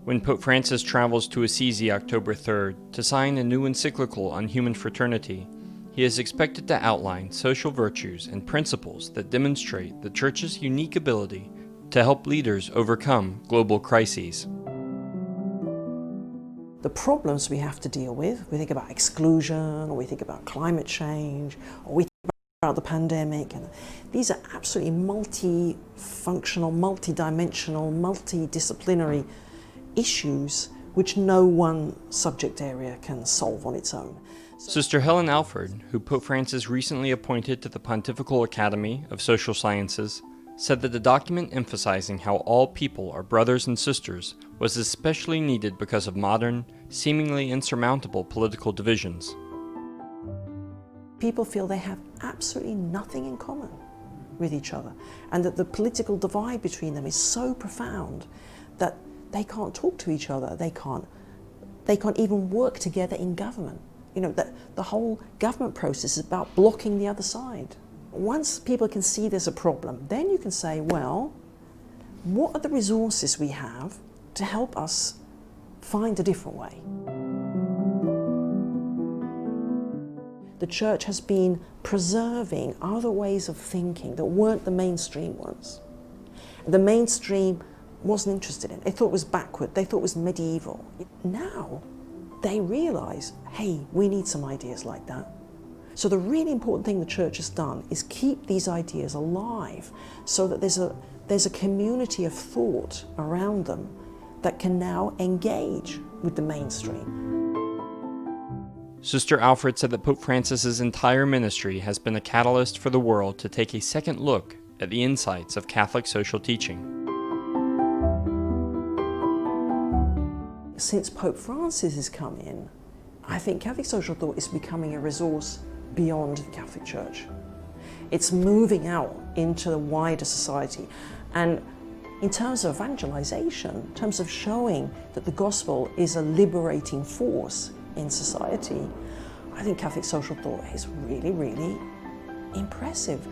When Pope Francis travels to Assisi October 3rd to sign a new encyclical on human fraternity, he is expected to outline social virtues and principles that demonstrate the Church's unique ability to help leaders overcome global crises. The problems we have to deal with, we think about exclusion, or we think about climate change, or we think about the pandemic, and these are absolutely multifunctional, multidimensional, multidisciplinary issues which no one subject area can solve on its own. Sister Helen Alford, who Pope Francis recently appointed to the Pontifical Academy of Social Sciences, said that the document emphasizing how all people are brothers and sisters was especially needed because of modern, seemingly insurmountable political divisions. People feel they have absolutely nothing in common with each other, and that the political divide between them is so profound that they can't talk to each other, they can't even work together in government. You know, that the whole government process is about blocking the other side. Once people can see there's a problem, then you can say, well, what are the resources we have to help us find a different way? The church has been preserving other ways of thinking that weren't the mainstream ones. The mainstream wasn't interested in it. They thought it was backward, they thought it was medieval. Now they realize, hey, we need some ideas like that. So the really important thing the church has done is keep these ideas alive so that there's a community of thought around them that can now engage with the mainstream. Sister Alford said that Pope Francis's entire ministry has been a catalyst for the world to take a second look at the insights of Catholic social teaching. Since Pope Francis has come in, I think Catholic social thought is becoming a resource beyond the Catholic Church. It's moving out into the wider society. And in terms of evangelization, in terms of showing that the gospel is a liberating force in society, I think Catholic social thought is really, really impressive.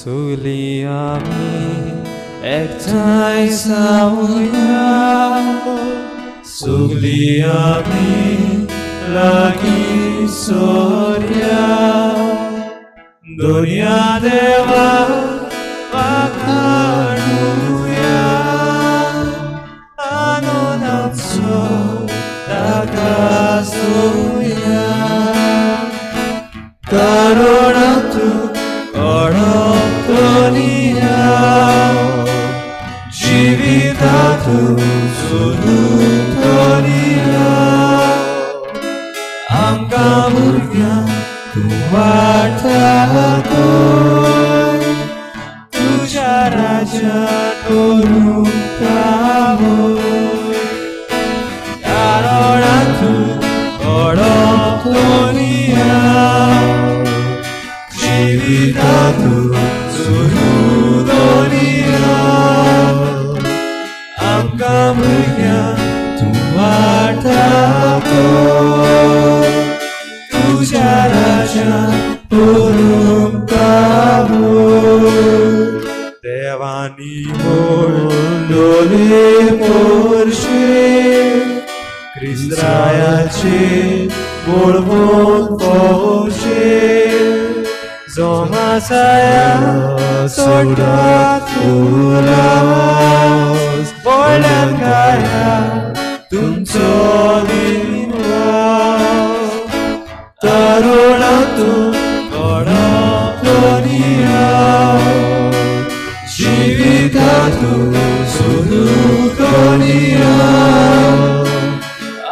सगळीं आमी एकठांय जावया, सगळीं आमी लागीं सोरया, दोनया देवा वाखाणुया, आनंदाचो दाकासुया, कारण तूं अडपतनिया, जिवितांतु सुरुतनिया, आमकां भुरग्यांक तूं वाट दाखय, तुज्या राज्यांत व्हरूंक पावय, कारण तूं अडपतनिया, जिवितांतु सुरुतनिया, आमकां भुरग्यांक तूं वाट दाखय, तुज्या राज्यांत व्हरूंक पावय. देवानी मोडलोले पोरशे, क्रिस्ताचे बोळबोल पोशे, जोमासाया सोडा तुलास, बोळ्यान काया तुमचो दिनवास, तरुणा तूं अडपतनिया, जिवितांतु सुरुतनिया,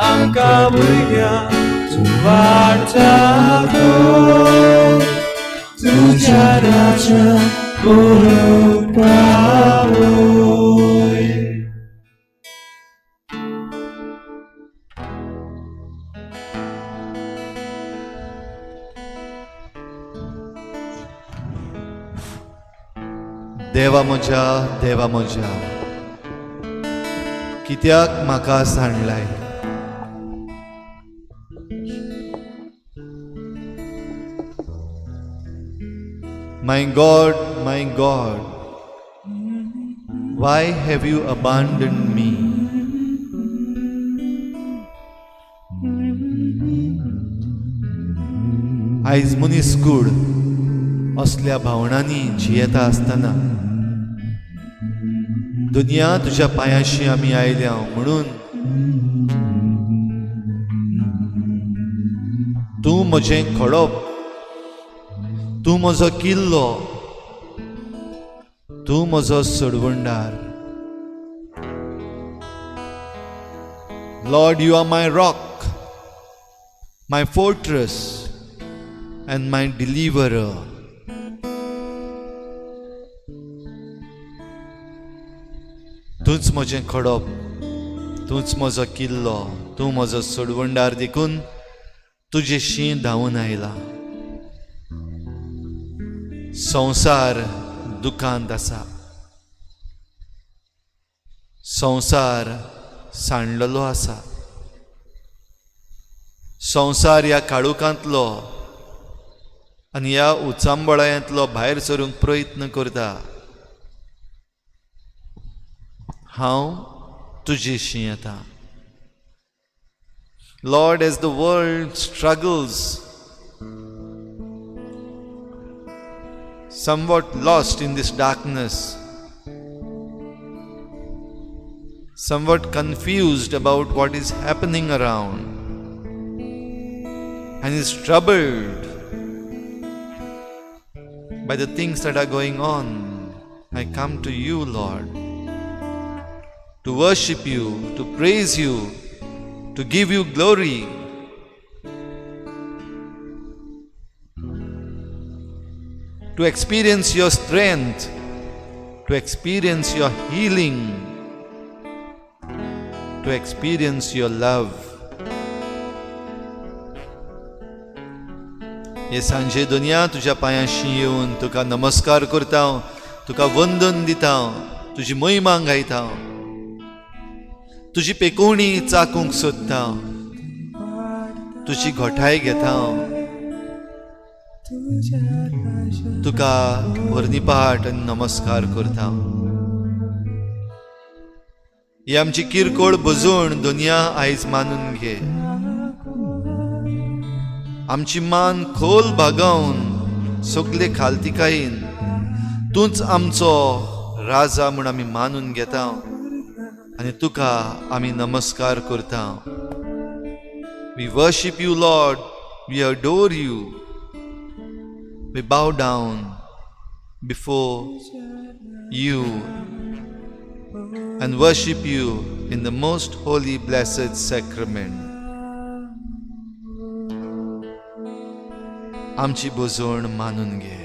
आमकां भुरग्यांक तूं वाट दाखय, तुज्या राज्यांत व्हरूंक पावय. देवा म्हज्या, देवा म्हज्या, कित्याक म्हाका सांडलाय? My God, my God, why have you abandoned me? आयज मनीस कूड असल्या भावनांनी जियेता आसतना दुनिया तुज्या पांयाशी आमी आयल्या म्हणून तूं म्हजें खडप, तूं म्हजो किल्लो, तूं म्हजो सोडवणदार. Lord, you are my rock, my fortress and my deliverer. तूंच म्हजें खडप, तूंच म्हजो किल्लो, तूं म्हजो सोडवणदार, देखून तुजे शीं धांवून आयला. संवसार दुखांत आसा, संवसार सांडलेलो आसा, संवसार ह्या काळोखांतलो आनी ह्या उचांबळायांतलो भायर सरूंक प्रयत्न करता. हांव तुजेशी येता. Lord, as the world struggles, somewhat lost in this darkness, somewhat confused about what is happening around, and is troubled by the things that are going on, I come to you, Lord, to worship you, to praise you, to give you glory. To experience your strength, to experience your healing, to experience your love. हे सांजे दुनिया तुज्या पांयांशी येवन तुका नमस्कार करता, तुका वंदन दिता, तुजी महिमा गायता, तुजी पेकोवणी चाकूंक सोदता, तुजी घोठाय घेता. तुका वर्णिपाट आनी नमस्कार करता. ही आमची किरकोळ भजवण दुनिया आयज मानून घे. आमची मान खोल भागावन सगले खालतिकायेन तूंच आमचो राजा म्हूण आमी मानून घेता आनी तुका आमी नमस्कार करता. We worship you, Lord. We adore you. We bow down before you and worship you in the most holy, blessed sacrament. आमची भजवण मानून घे.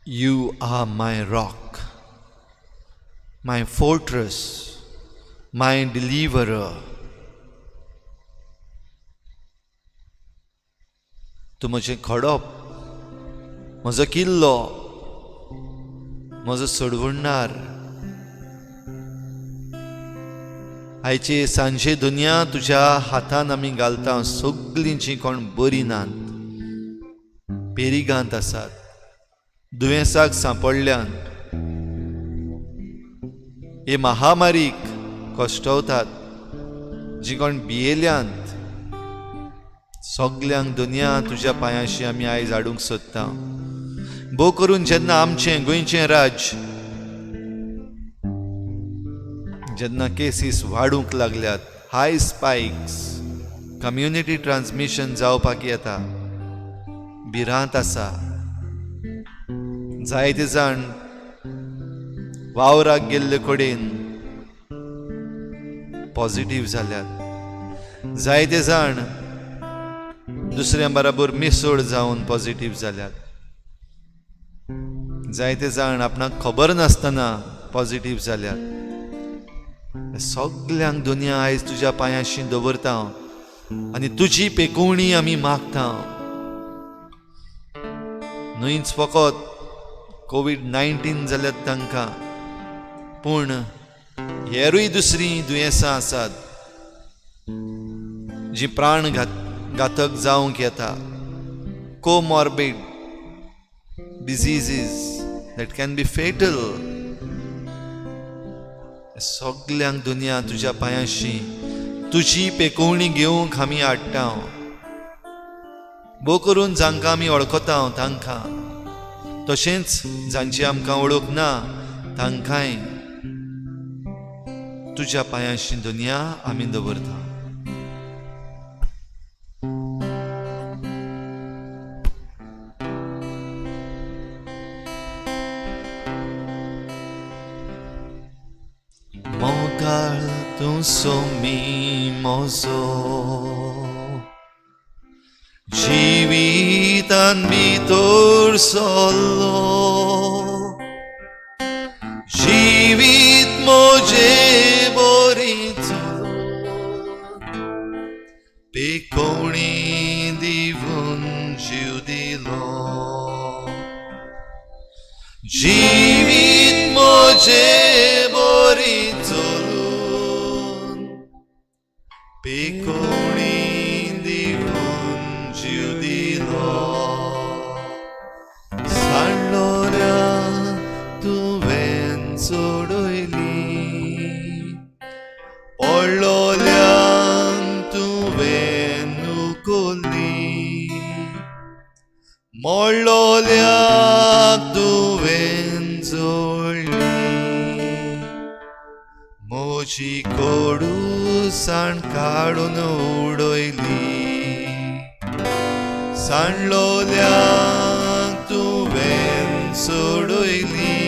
You are my rock, my fortress, my deliverer. तूं म्हजें खडप, म्हजो किल्लो, म्हजो सोडवणदार. आयचे सांजे दुनिया तुज्या हातान आमी घालता. सगलीं जीं कोण बरी नात, पेरिगांत आसात, दुयेंसाक सांपडल्यान, हे महामारीक कश्टवतात, जी कोण भियेल्यांत, सगल्यांक दुनिया तुज्या पांयांशी आमी आयज हाडूंक सोदता. भोव करून जेन्ना आमचें गोंयचें राज्य जेन्ना केसीस वाडूंक लागल्यात, हाय स्पायक्स, कम्युनिटी ट्रान्समिशन जावपाक येता, भिरांत आसा. जायते जाण वावराक गेल्ले कडेन पॉझिटीव जाल्यात, जायते जाण दुसऱ्या बराबर मिसळ जावन पॉझिटीव जाल्यात, जायते जाण आपणाक खबर नासतना पॉझिटीव जाल्यात. सगल्यांक दुनिया आयज तुज्या पांयांशी दवरता आनी तुजी पेकोवणी आमी मागता. न्हयच फकत कोवीड-19 जाल्यात तांकां, पूण हेरूय दुसरीं दुयेंसां आसात जी प्राण घातक जावंक येता. Comorbid diseases that can be fatal. सगल्यांक दुनिया तुज्या पांयांशी तुजी पेकोवणी घेवंक आमी हाडटा. भोव करून जांकां आमी वळखता तांकां, तशेंच जांची आमकां वळख ना तांकांय तुज्या पांयांशी दुनिया आमी दवरता. मोगाळ तूं सोमी म्हजो, जिवितान भितर सरलो, जिवीत म्हजें बरें चलोवन, पेकोवणी दिवन जीव दिलो. जिवीत म्हजें बरें चलोवन, पेकोवणी दिवन जीव दिलो. सांडलोल्या तुवें सोडयली, पडलोल्यांक तुवें उखल्ली, मोडलोल्याक तुवें जोडली, म्हजी कोडूसाण काडून उडयली. सांडलोल्यांक तुवें सोडयली,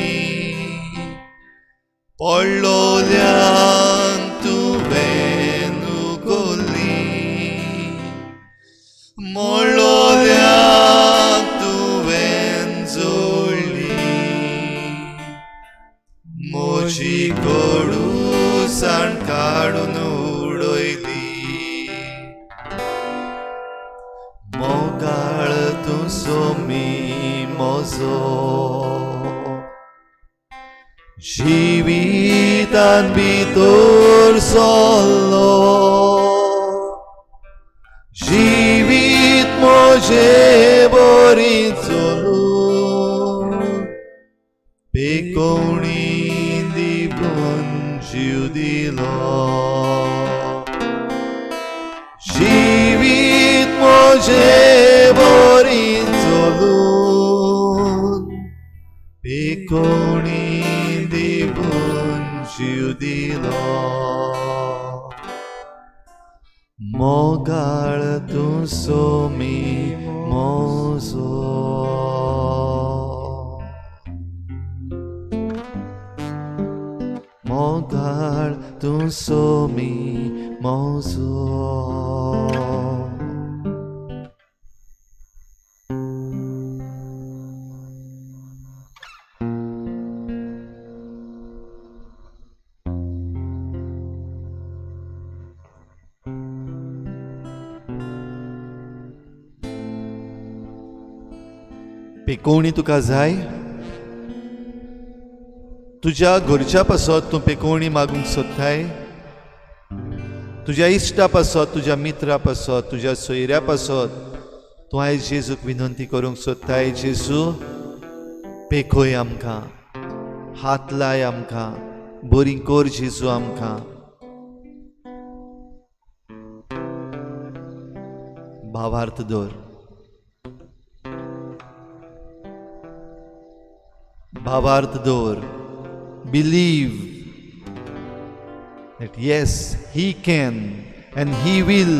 पडलोल्यांक तुवें उखल्ली, मोडलोल्याक तुवें जोडली, म्हजी कोडूसाण काडून उडयली. मोगाळ तूं सोमी म्हजो जिवितान भितर सरलो जिवीत म्हजें बरी चलून पेकोवणी दिवन जीव दिलो जिवीत म्हजें बरी चलून पेकोवणी दिवन जीव दिलो मोगाळ तूं सोमी म्हजो मोगाळ तूं सोमी म्हजो. पेकोवणी तुका जाय? तुज्या घरच्या पासत तूं पेकोवणी मागूंक सोदताय? तुज्या इश्टा पासत, तुज्या मित्रा पासत, तुज्या सोयऱ्या पासत तूं आयज जेजूक विनंती करूंक सोदताय? जेजू पेखय आमकां, हात लाय आमकां, बरी कर जेजू आमकां. भावार्थ दवर, भावार्थ दवर. Believe that yes, He can and He will.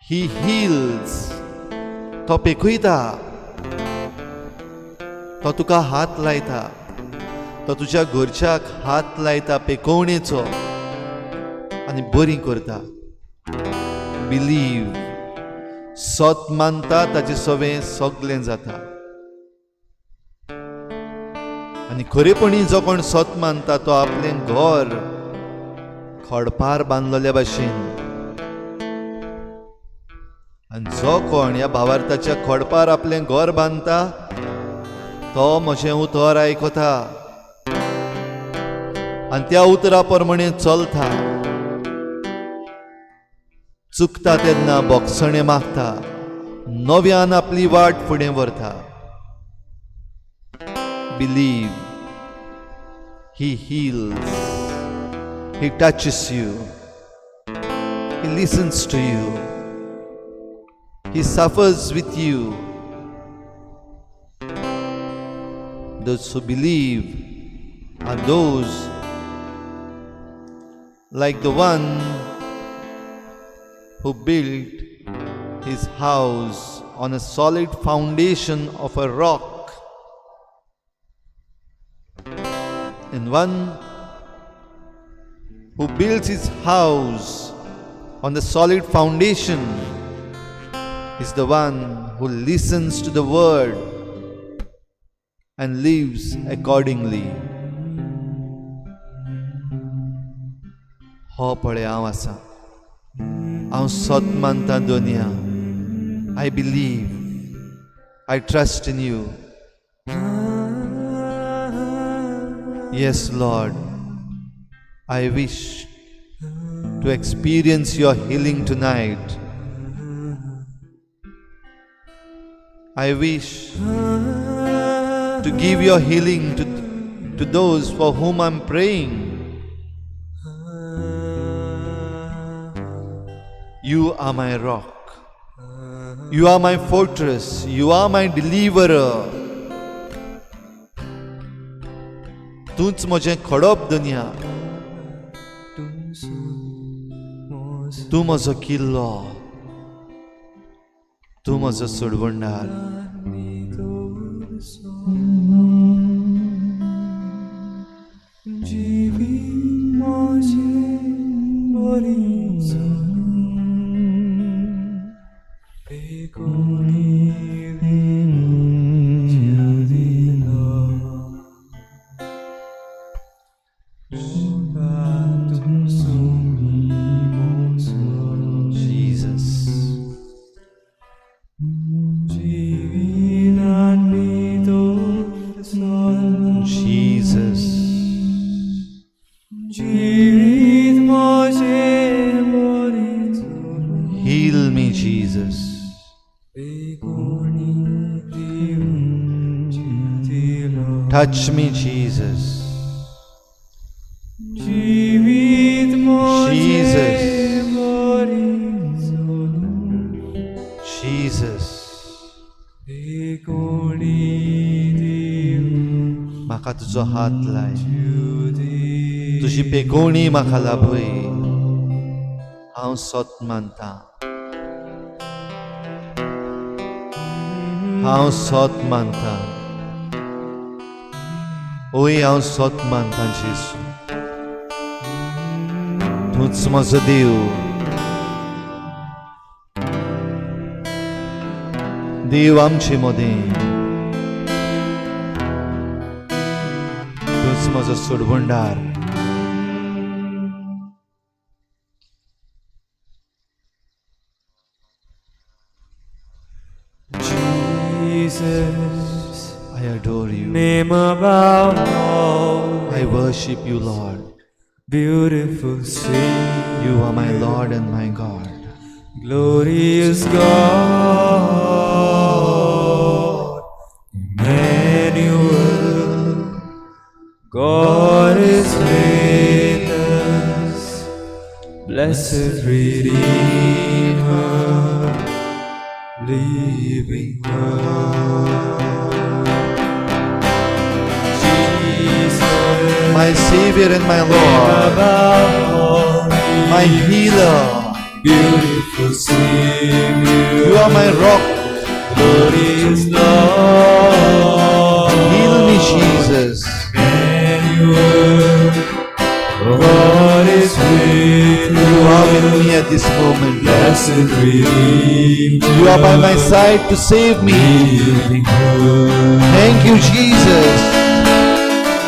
He heals. तो पेखयता, तो तुका हात लायता, तो तुज्या घरच्याक हात लायता पेकोवणेचो आनी बरी करता. बिलीव. सत मानता ताचे सवें सगळें जाता. आनी खरेपणी जो कोण सत मानता तो आपलें घर खडपार बांदलेल्या भाशेन, आनी जो कोण ह्या भावार्थाच्या खडपार आपलें घर बांदता तो म्हजें उतर आयकता आनी त्या उतरा प्रमाणे चलता. चुकता तेन्ना बोगसणें मागता, नव्यान आपली वाट फुडें व्हरता. Believe. He heals. He touches you. He listens to you. He suffers with you. Those who believe are those like the one who built his house on a solid foundation of a rock. And one who builds his house on the solid foundation is the one who listens to the word and lives accordingly. हो पळय हांव आसा, हांव सत मानता दोनया. I believe, I trust in you. Yes, Lord, I wish to experience your healing tonight. I wish to give your healing to those for whom I'm praying. You are my rock. You are my fortress. You are my deliverer. तूंच म्हजें खडप दुनिया, तूं म्हजो किल्लो, तूं म्हजो सोडवणदार. Jesus. Touch me, Jesus. Jesus. Jesus. म्हाका तुजो हात लाय, तुजी पेकोवणी म्हाका लाभय. हांव सत मानता, हांव सत मानता. ओय हांव सत मानता जेजू, तूंच म्हजो देव. देव आमचे मदें, तूंच म्हजो सोडवणदार. Jesus, I adore you. Name above all, I worship you, Lord. Beautiful Savior, You are my Lord and my God. Glorious God, Emmanuel, God is with us, blessed Redeemer, living Word. Jesus, My Savior and my Lord, above all, my healer. Beautiful Savior, You are my rock. Glorious Lord, Heal me, Jesus. Emmanuel, God is with You are with me at this moment, Lord. Blessed Redeemer, You are by my side to save me. Living Word. Thank you, Jesus.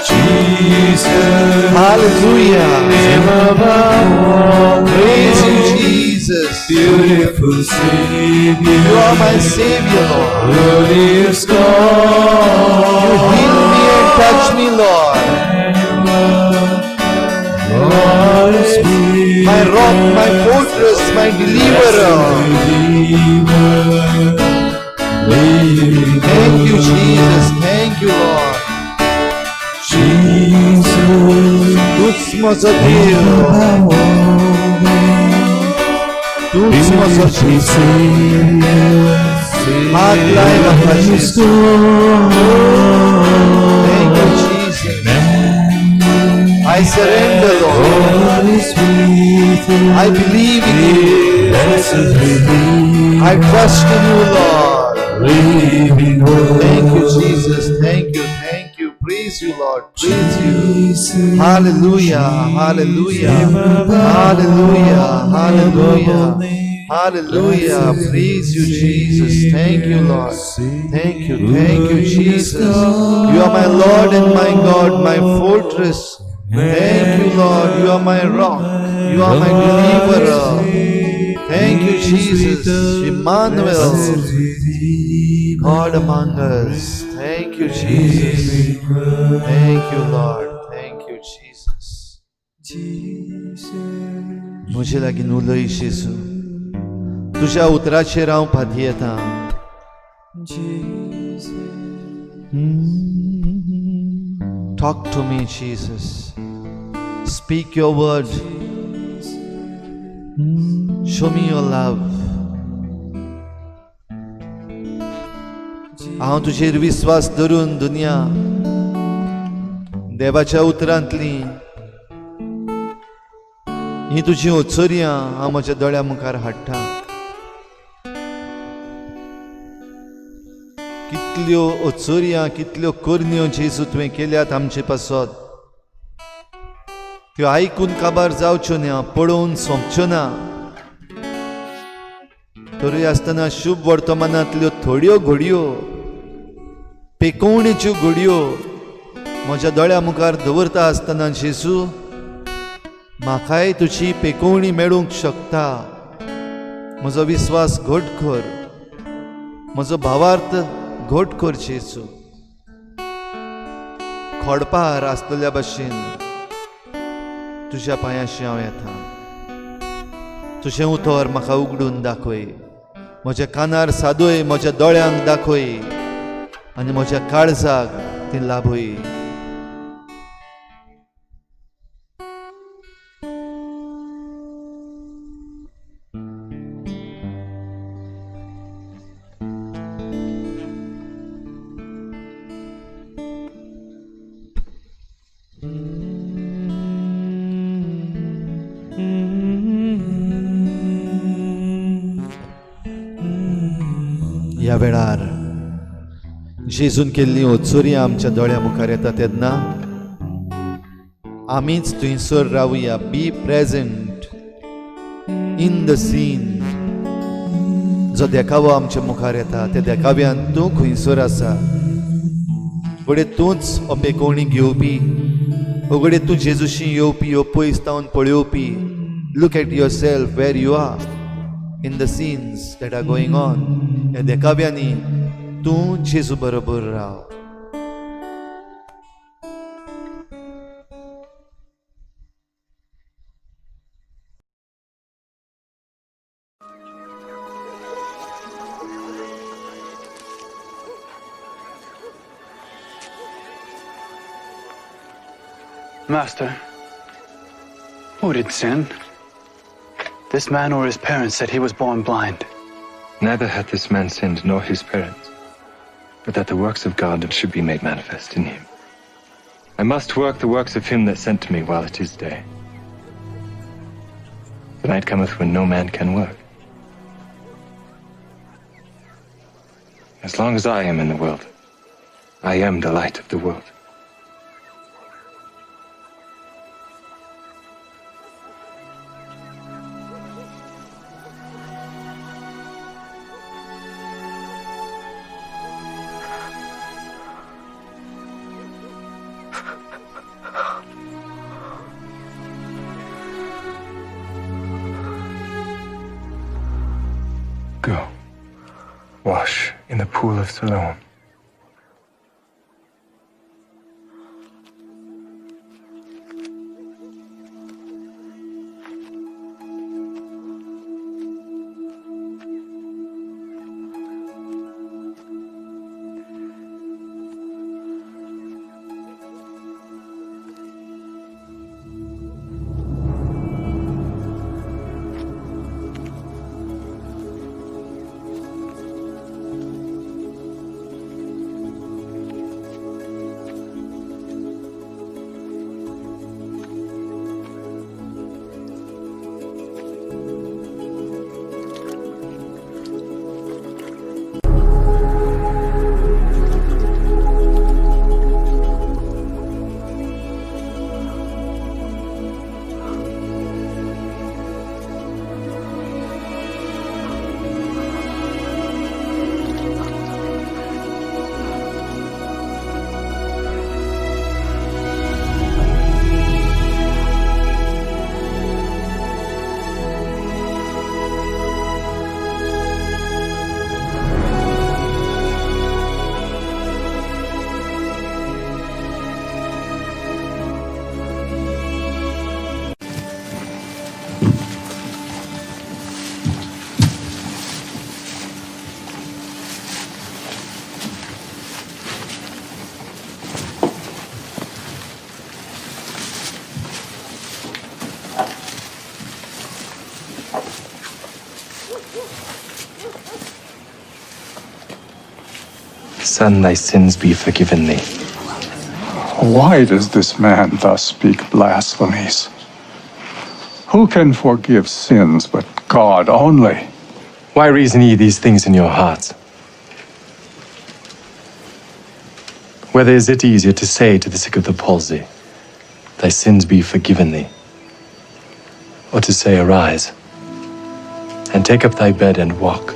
Jesus, Hallelujah. Name above all, Praise you, Jesus. Beautiful Savior, You are my Savior, Lord. Glorious God, You heal me and touch me, Lord. God is with My rock, my fortress, my deliverer. Redeemer, living Thank you, Jesus. Thank you, Lord. Jesus, तूच म्हजो देव, तूच म्हजो जेजू. हात लाय म्हाका जेजू. Thank you, Jesus. I surrender, Lord. God is with I believe in you. Blessed Redeemer, I trust in you, Lord. Living Word. Thank you, Jesus. Thank you. Thank you. Praise you, Lord. Praise you. Jesus, Hallelujah. Hallelujah. Hallelujah. Hallelujah. Hallelujah. Praise you, Jesus. Thank you, Lord. Thank you. Thank you, Jesus. You are my Lord and my God, my fortress. Thank you, Lord. You are my rock. You are my deliverer. Thank you, Jesus. Emmanuel, God among us. Thank you, Jesus. Thank you, Lord. Thank you, Jesus. म्हजे लागीं उलय जेजू, तुज्या उतराचेर हांव पातयेतां. Jesus, Talk to me, Jesus. Speak your word. Show me your love. हांव तुजेर विस्वास धरून दुनिया देवाच्या उतरांतली ही तुजी अचर्यां हांव म्हज्या दोळ्या मुखार हाडटा. कितल्यो अचर्यां, कितल्यो करण्यो जेजू तुवें केल्यात आमचे पासत, त्यो आयकून काबार जावच्यो ना, पळोवन सोंपच्यो ना. तरूय आसतना शुभ वर्तमानांतल्यो थोड्यो घडयो, पेकोवणेच्यो घडयो म्हज्या दोळ्या मुखार दवरता आसतना जेजू, म्हाकाय तुजी पेकोवणी मेळूंक शकता. म्हजो विस्वास घट कर, म्हजो भावार्थ घट कर जेजू. खोडपार आसलेल्या भशेन तुज्या पांयाशी हांव येता. तुजें उतर म्हाका उगडून दाखय. म्हज्या कानार सादय, म्हज्या दोळ्यांक दाखय आनी म्हज्या काळजाक ती लाभय. ह्या वेळार जेजून केल्ली ओचोरी आमच्या दोळ्या मुखार येता तेन्ना आमीच थंयसर रावया. Be present in the scene. जो देखावो आमच्या मुखार येता त्या देखाव्यान तूं खंयसर आसा. घडये तूंच अपेकोणी घेवपी, घडये तूं जेजूशी येवपी, पयस तावन पळोवपी. Look at yourself where you are in the scenes that are going on. ह्या देखाव्यांनी तूं जेजू बरोबर राव. Master, who did sin? This man or his parents said he was born blind. Neither hath this man sinned nor his parents, but that the works of God should be made manifest in him. I must work the works of him that sent me while it is day. The night cometh when no man can work. As long as I am in the world, I am the light of the world. Go, wash in the pool of Siloam. Son, thy sins be forgiven thee. Why does this man thus speak blasphemies? Who can forgive sins but God only? Why reason ye these things in your hearts? Whether is it easier to say to the sick of the palsy, thy sins be forgiven thee, or to say, arise, and take up thy bed and walk?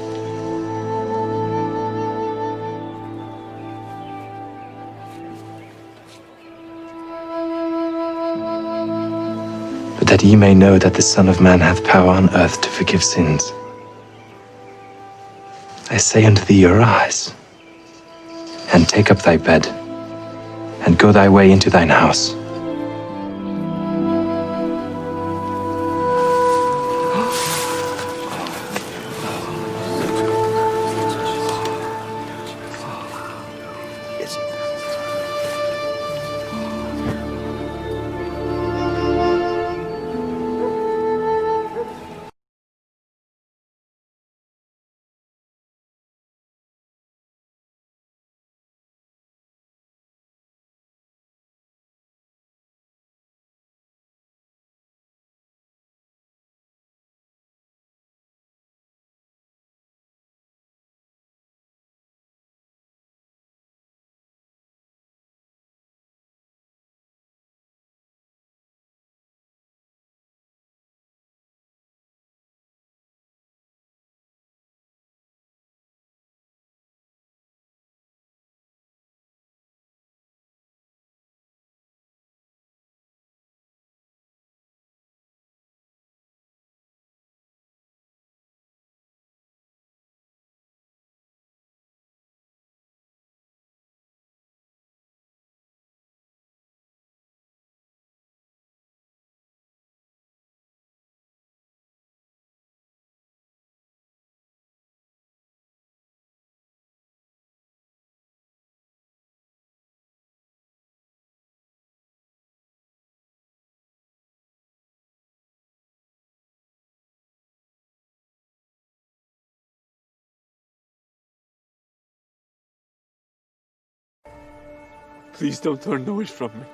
But that ye may know that the Son of Man hath power on earth to forgive sins, I say unto thee, arise, and take up thy bed, and go thy way into thine house. Please don't turn away from me.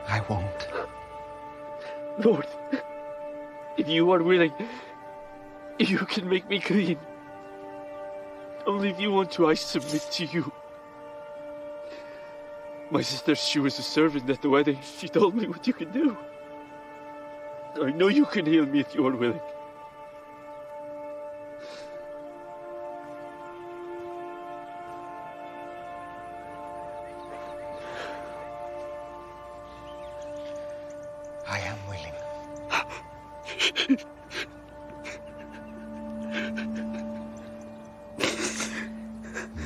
I won't. Lord, if you are willing, you can make me clean. Only if you want to, I submit to you. My sister, she was a servant at the wedding. She told me what you can do. I know you can heal me if you are willing. I am willing.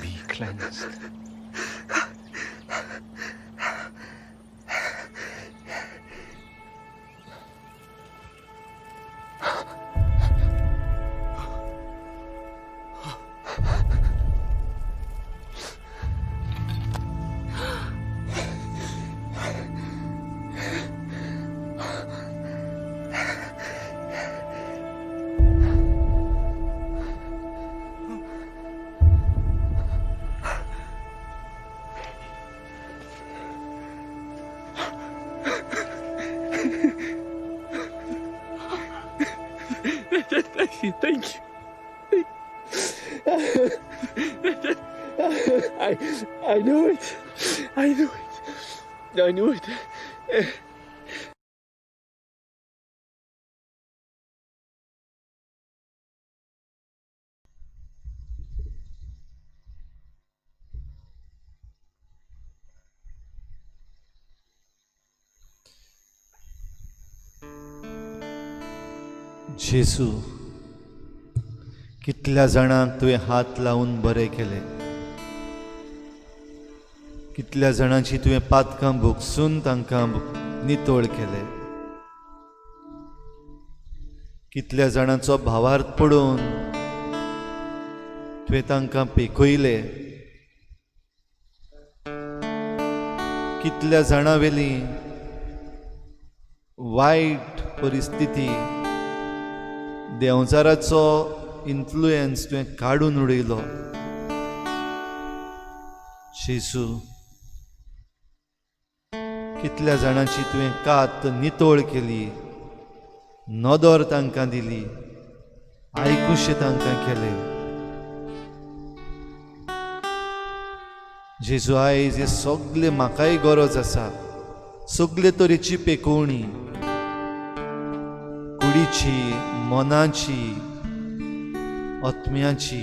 Be cleansed. Thank you, thank you. I knew it. I knew it. I knew it. जेजू, कितल्या जाणांक तुवें हात लावन बरें केलें, कितल्या जाणांची तुवें पातकां भोगसून तांकां नितळ केलें, कितल्या जाणांचो भावार्थ पडोवन तुवें तांकां पेखयले, कितल्या जाणां वेली वायट परिस्थिती देंवचाराचो इन्फ्लुयन्स तुवें काडून उडयलो. जेजू, कितल्या जाणांची तुवें कात नितळ केली, नदर तांकां दिली, आयकुशें तांकां केलें. जेजू, आयज हे सगळे म्हाकाय गरज आसा, सगळे तरेची पेकोवणी, कुडीची, मनाची, आत्म्याची.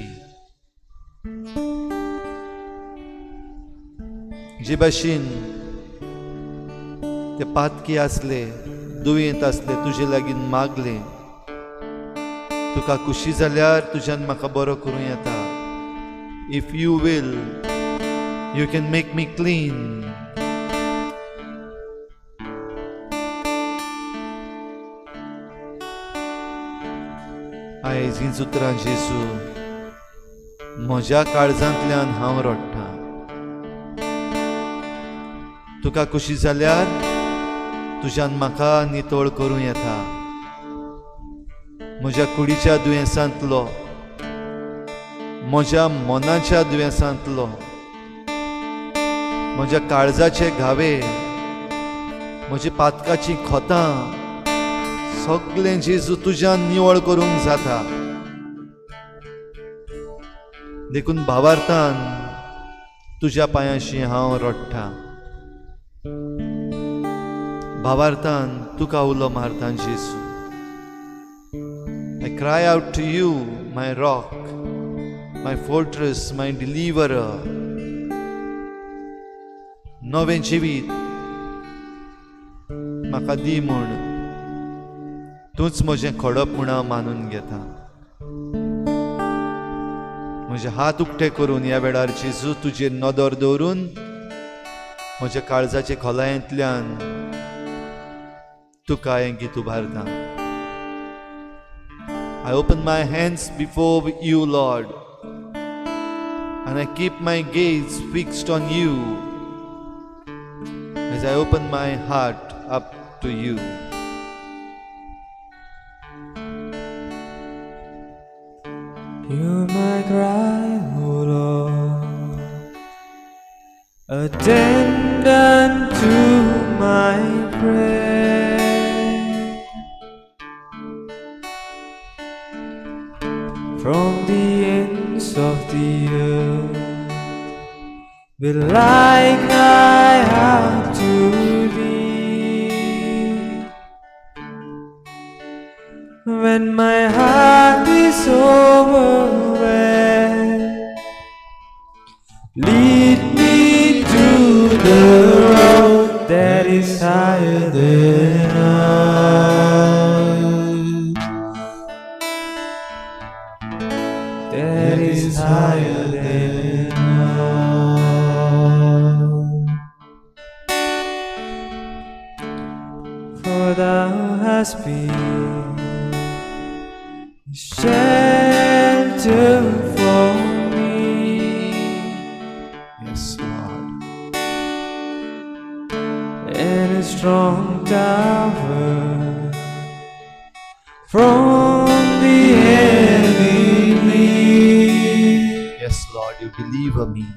जे भाशेन ते पातकी आसले, दुयेंत आसले, तुजे लागीं मागले, तुका खुशी जाल्यार तुज्यान म्हाका बरो करूं येता. If you will, you can make me clean. आयज हीं उतरां जेजू म्हज्या काळजांतल्यान हांव रडटां. तुका खुशी जाल्यार तुज्यान म्हाका नितळ करूं येता. म्हज्या कुडीच्या दुयेंसांतलो, म्हज्या मनाच्या दुयेंसांतलो, म्हज्या काळजाचे घावे, म्हज्या पातकाची खोतां, सगळें जेजू तुज्यान निवळ करूंक जाता. देखून भावार्थान तुज्या पांयांशी हांव रडटां, भावार्थान तुका उलो मारता जेजू. I cry out to you, my rock, my fortress, my deliverer. नवें जिवीत म्हाका दी म्हूण तूंच म्हजें खडप म्हूण हांव मानून घेता. म्हजे हात उक्ते करून ह्या वेळार जेजू तुजेर नदर दवरून म्हज्या काळजाचे खोलायेंतल्यान तुका हें गीत उबारता. I open my hands before you, Lord, and I keep my gaze fixed on you as I open my heart up to you. Hear my cry, O Lord, Attend unto my prayer. From the ends of the earth will I cry out to thee. When my heart is overwhelmed, lead me to the road that is higher than I. That is higher than I. For thou hast been a shelter for me. Yes, Lord. And a strong tower from the enemy. Yes, Lord, you deliver me.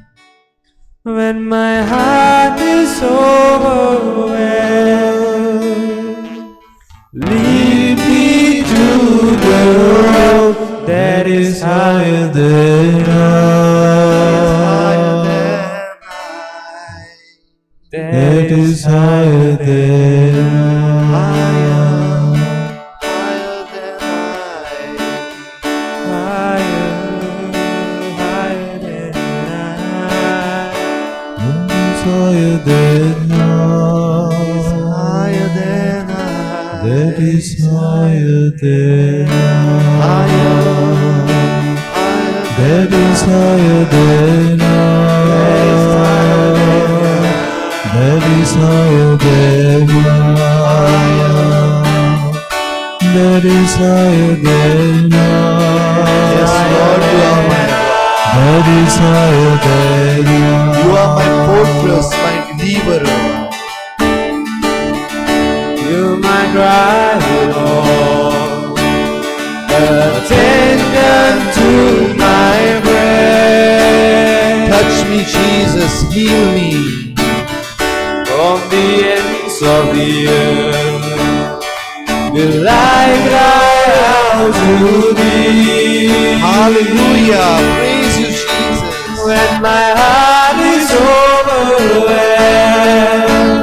When my heart is overwhelmed, lead me to the road that is higher than I. That is higher than I. Higher, higher than I. Higher than I. Higher than I. That is higher than I. That is higher than I. That is higher than I. That is higher than I. Yes, Lord, you are my rock. That is higher than I. You are my fortress, my deliverer. You my cry, Lord. Attend unto my prayer. Touch me, Jesus, heal me. From the ends of the earth will I cry out to thee. Hallelujah. Praise you, Jesus. When my heart is overwhelmed,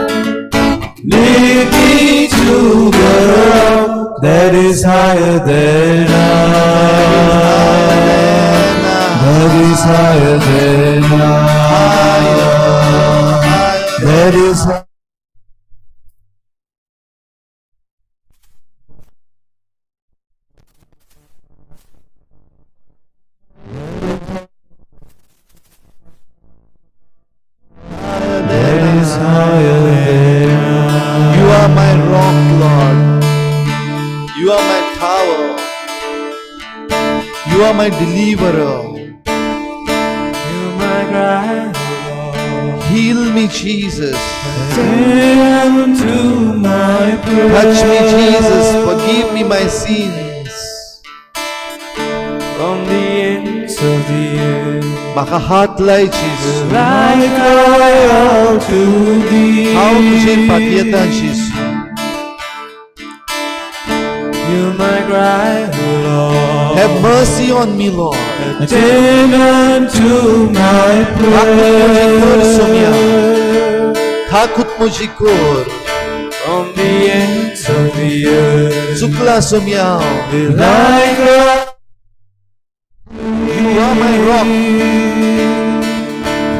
lead me to the rock that is higher than I. That is higher than I. That is higher. That is higher than I. You are my rock, Lord. You are my tower. You are my deliverer. You my cry, Lord. Heal me, Jesus. Attend to my prayer. Touch me, Jesus. Forgive me my sins. From the ends of the earth म्हाका हात लाय जेजू. will I cry out to thee. हांव तुजेर पातयेतां जेजू. You my cry, Lord. Have mercy on me, Lord. Attend unto my म्हजी कर Saumya. prayer. थाकूत म्हजी कर. From the ends of the earth चुकला सोम्या हांव. will I cry. You are my rock.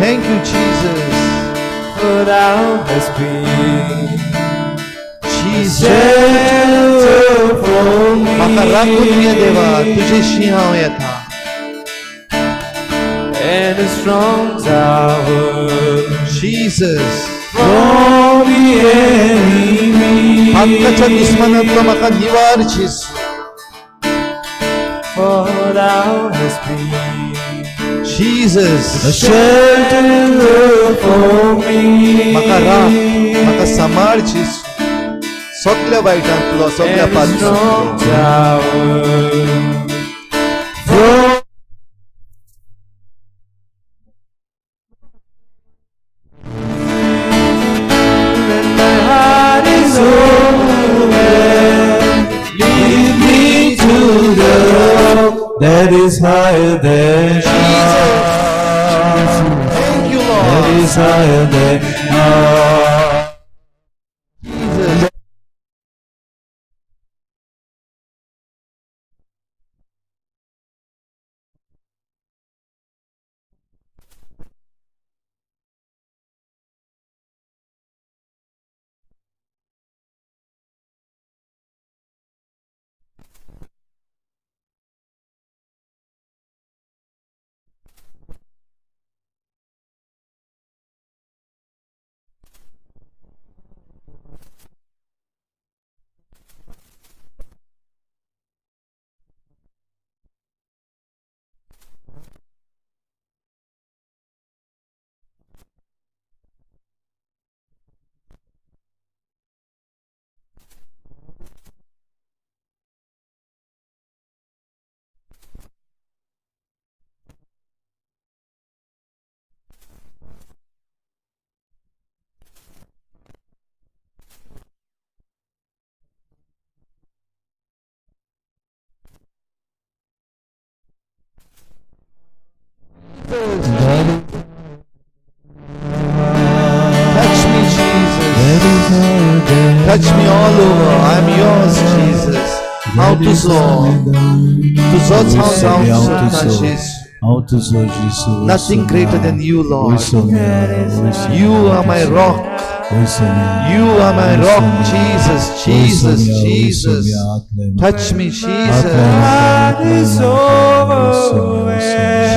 Thank you, Jesus. For thou hast been Jesus. shelter for me. म्हाका राखून ये देवा, तुजेशी हांव येता. And a strong tower Jesus. from the enemy. हक्काच्या दुस्मनांतलो म्हाका निवार जेजू. For thou hast been Jesus. a shelter for me. म्हाका राख, म्हाका सांबाळ जेजू. सगल्या वायटांतलो, सगल्या And a strong पातळांतलो. tower from higher than Jesus. Thank you, Lord. That is higher than I. Jesus. Touch me, Jesus. Touch me all over. I'm yours, Jesus. हांव तुजो, तुजोच हांव जावंक सोदतां जेजू. Nothing greater than you, Lord. You are my rock. You are my rock, Jesus, Jesus, Jesus. Touch me, Jesus.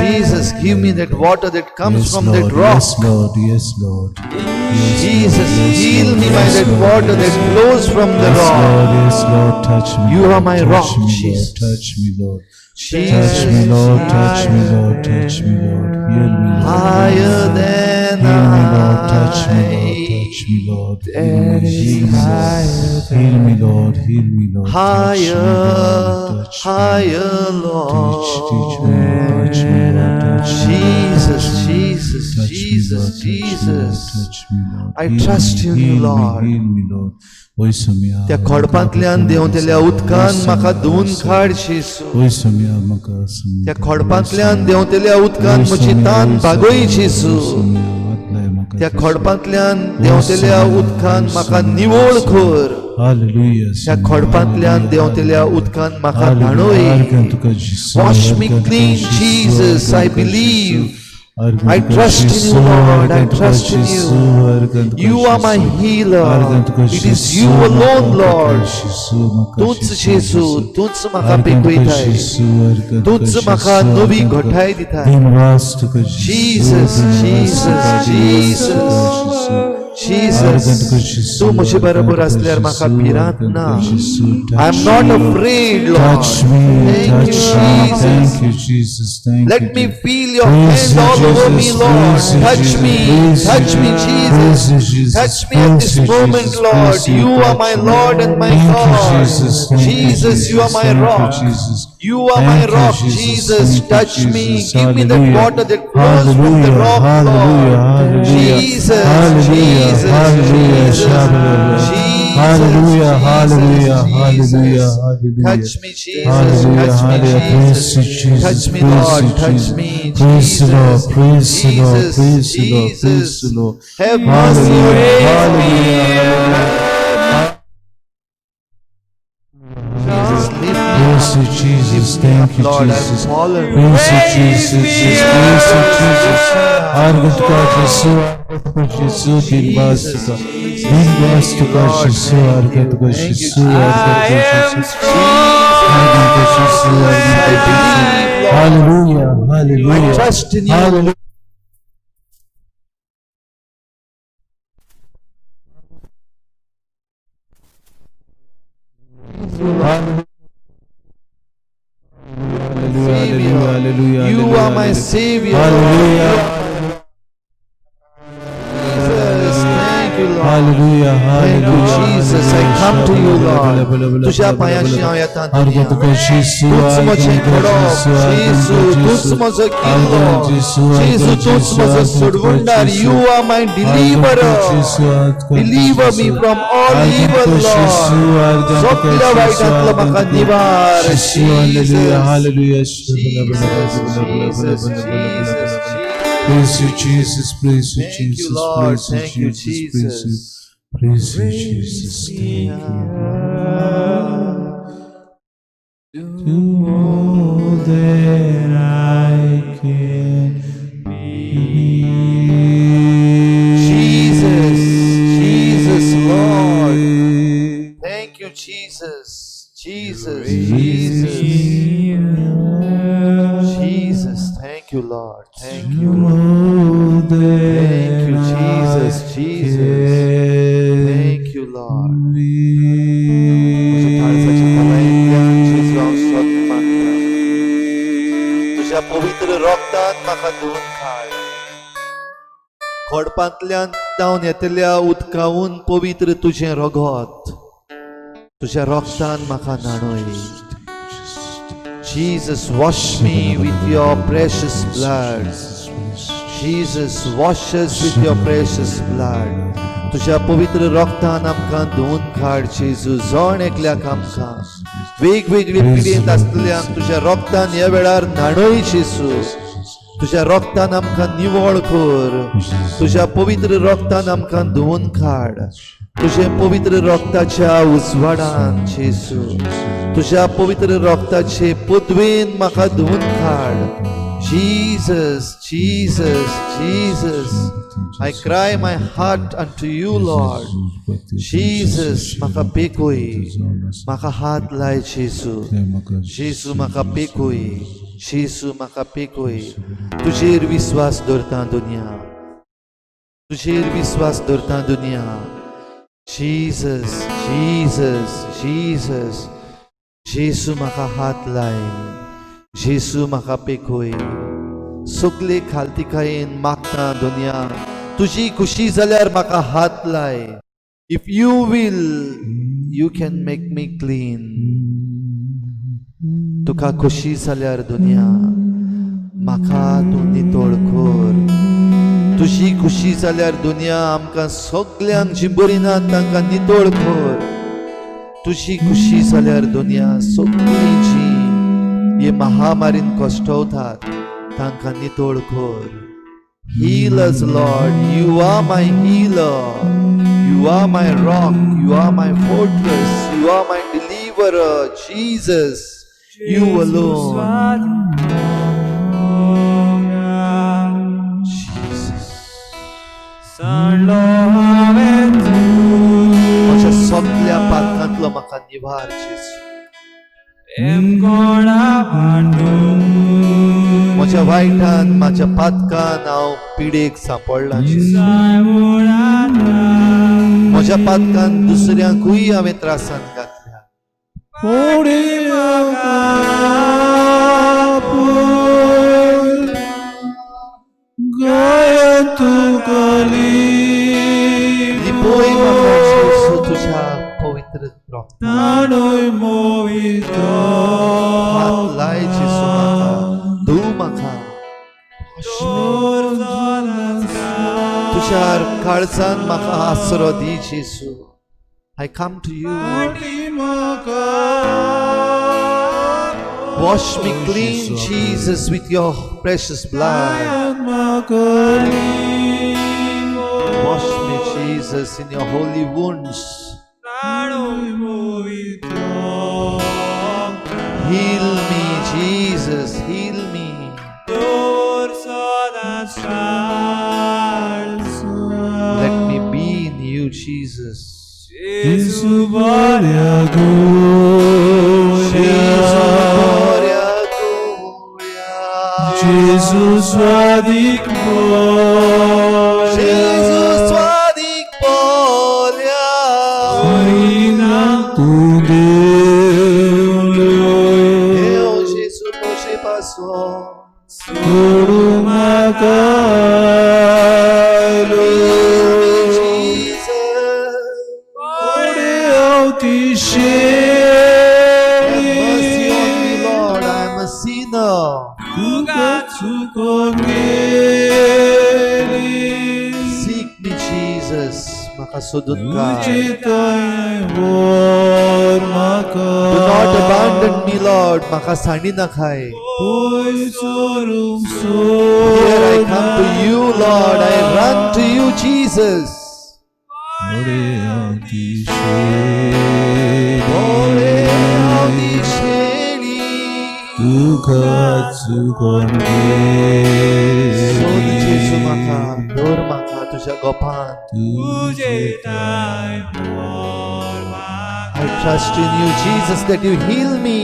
Jesus, give me that water that comes Yes, from that Lord. rock. Yes, Lord. Yes, Lord. Yes, Jesus, Lord. Yes, heal Lord. me by Yes, that Lord. water that flows from the Yes, rock. Lord. Yes, Lord. Touch me. You are Lord. my Touch rock, me, Lord. Jesus. Touch me, Lord. Touch Jesus, me, Lord. Touch me, Lord. Touch me, Lord. Heal me, Lord. Higher than Heal me, Lord. Touch me, Lord. I. Touch me, Lord. Heal me, heal me, Lord. Heal me, Lord. Heal me, Lord. Touch me, Higher, Lord. Touch me. Higher, Teach, teach Lord. me, Lord. Touch me, Lord. Touch me, Lord. Jesus, Touch me. Jesus, Touch me, Jesus, Lord. Touch me, Lord. Jesus. Touch me, Lord. I Heal trust me, in you, heal me, Lord. heal me, Lord. त्या खोडपांतल्यान देंवतेल्या उदकान म्हाका धुवन काड जेजू. त्या खोडपांतल्यान देंवतेल्या उदकान म्हजी तान भागय जेजू. त्या खोडपांतल्यान देंवतेल्या उदकान म्हाका निवळ कर. त्या खोडपांतल्यान देंवतेल्या उदकान म्हाका न्हाणय. Wash me clean, Jesus. I believe. I trust in you, Lord. I trust in you. You are my healer. It is you alone, Lord. तूंच जेजू, तूंच म्हाका पेकयताय, तूंच म्हाका नवी घटाय दिताय. Jesus, Jesus, Jesus, Jesus, तूं म्हजे बरोबर असल्यार म्हाका भिरांत ना. I am not afraid, Lord. Touch me, Thank you, touch me. Jesus. Thank you, Jesus. Thank Let you. me Jesus. feel your Praise hand you, all over me, Jesus. Lord. Praise you, Touch Jesus. me, Praise you, touch me, Praise Jesus. you, Jesus. Touch me at Praise this you, moment, Jesus. Lord. Praise you. You are Touch my me. Lord and my Thank you, God. Jesus. Thank you, Jesus, you are Jesus. my Thank you, rock. Jesus. You are my Thank you, rock, Jesus. Jesus. Thank you, Touch me. Jesus. Give me that Hallelujah. water that flows from the Hallelujah. rock, Hallelujah. Lord. Hallelujah. Jesus, Hallelujah. Jesus, Hallelujah. Jesus, Hallelujah. Hallelujah. Jesus, Hallelujah. Hallelujah. Jesus. Hallelujah. Touch me, Jesus. Hallelujah, Touch me, hallelujah. Praise Jesus. you, Jesus. Touch me, Praise Lord. you, Touch Jesus. me, Praise the Lord. Jesus. Praise the Lord. Jesus, Praise the Lord. Praise Jesus. the Lord. Have mercy on Hallelujah. me. Hallelujah. Jesus, lift me Praise up. you, Jesus. Lift me Thank up, you, Lord. I'm Jesus. fallen. Praise you, Jesus. Praise you, Jesus. Argatuka Jesu, Argatuka Jesu, Jesus, Dinvasuka. Jesus. Dinvasuka Lord, Jesu, thank you. Argatuka Thank you, Jesu, Argatuka Jesus. Jesu. Argatuka Jesu, I Argatuka Jesu. believe, Lord. Hallelujah, I hallelujah. trust in you. Hallelujah. Hallelujah, Savior. hallelujah, You are my hallelujah. Savior. Hallelujah. Jesus, thank you, Lord. Hallelujah, Thank Thank you, Jesus. I come to you, Lord. तुझ्या पायांशी हांव येता दुनिया. तूंच म्हजें घडप जेजू, तूंच म्हजो किल्लो जेजू, तूंच म्हजो सोडवणदार. You are my deliverer. Deliver me from all evil, Lord. सगल्या वायटांतलो म्हाका निवार. Jesus, Jesus, Jesus, Praise you, Jesus. Praise you, Thank you, Jesus. Lord. Praise you, Thank you, Jesus. Praise you. Jesus. Praise you, Jesus. Thank you. To all that I can be. Jesus, Jesus, Lord. Thank you, Jesus. Jesus, Jesus. Jesus, thank you, Lord. Thank you. Thank you, Jesus, Jesus. Thank you, Lord. म्हज्या काळजाच्या खोलायेंतल्यान जेजू हांव सोद मागता, तुज्या पवित्र रोगतान म्हाका धुवन काड. खोडपांतल्यान जावन येतल्या उदकावून पवित्र तुजें रगत, तुज्या रोगतान म्हाका न्हाणय. Jesus, wash me with your precious blood. Jesus, wash us with your precious blood. तुझ्या पवित्र रक्तान आमकां धुवन काड जेजू. जण एकल्याक आमकां वेगवेगळी पिडेंत आसतल्यांक तुझ्या रक्तान ह्या वेळार न्हाणय जेजू. तुझ्या रक्तान आमकां निवळ कर. तुझ्या पवित्र रक्तान आमकां धुवन काड. तुझ्या पवित्र रक्ताच्या उजवाडान जेजू, तुझ्या पवित्र रक्ताचे पदवेन म्हाका धुवन काड. Jesus, Jesus, Jesus, I cry my heart unto you, Lord. Jesus, म्हाका पेकोय, म्हाका हात लाय जेजू. जेजू, म्हाका पेकोय. जेजू, म्हाका पेकोय. तुजेर विस्वास दवरता दुनिया, तुजेर विस्वास दवरता दुनिया. Jesus, Jesus, Jesus. जेजू, म्हाका हात लाय. जेजू, म्हाका पेकोय. सगले खालतिकायेन मागता दुनिया, तुजी खुशी जाल्यार म्हाका हात लाय. If you will, you can make me clean. तुका खुशी जाल्यार दुनिया, म्हाका तूं नितळ कर. तुजी खुशी जाल्यार दुनिया, आमकां सगल्यांक जी बरी ना तांकां नितळ कर. तुजी खुशी जाल्यार दुनिया, सगळीं जी हे महामारीन कश्टवतात तांकां नितळ कर. Heal us, Lord. You are my healer. You are my rock. You are my fortress. You are my deliverer. Jesus, you alone. Jesus. म्हज्या सगल्या पातकांतलो म्हाका निवार जेजू. म्हज्या वायटान, म्हज्या पातकान हांव पिडेक सांपडला जेजू. म्हज्या पातकान दुसऱ्यांकूय हांवें त्रासान घातल्या. Puri Gaya tu लिपय म्हाका जेजू तुज्या पवित्र रक्तान. हात लाय जेजू, म्हाका धू, म्हाका. Wash me. तुज्या काळजान म्हाका आसरो दी जेजू. I come to you. Wash me clean, Jesus, with your precious blood. Wash me, Jesus, in your holy wounds. Heal me, Jesus, heal me. Let me be in you, Jesus. Jesu gloria, Jesus, gloria, gloria. Jesus swadik Jesus, swadik polya. Eu, Jesus, hoje passou. Heal me, Jesus. चुकोन गेली. Seek me, Jesus. म्हाका सोदून काड. तुजे थंय व्हर म्हाका. Do not abandon me, Lord. म्हाका सांडी नाकाय. पयस व्हरूंक Here I come to सोदना. you, Lord. I run to you, Jesus. Mode हांव ती शेली. मोडे हांव ती शेली. तुका चुकोन गेली. सोद जेजू म्हाका, दवर म्हाका तुज्या गोपान. तुजे थंय व्हर म्हाका. I trust in you, Jesus, that you heal me.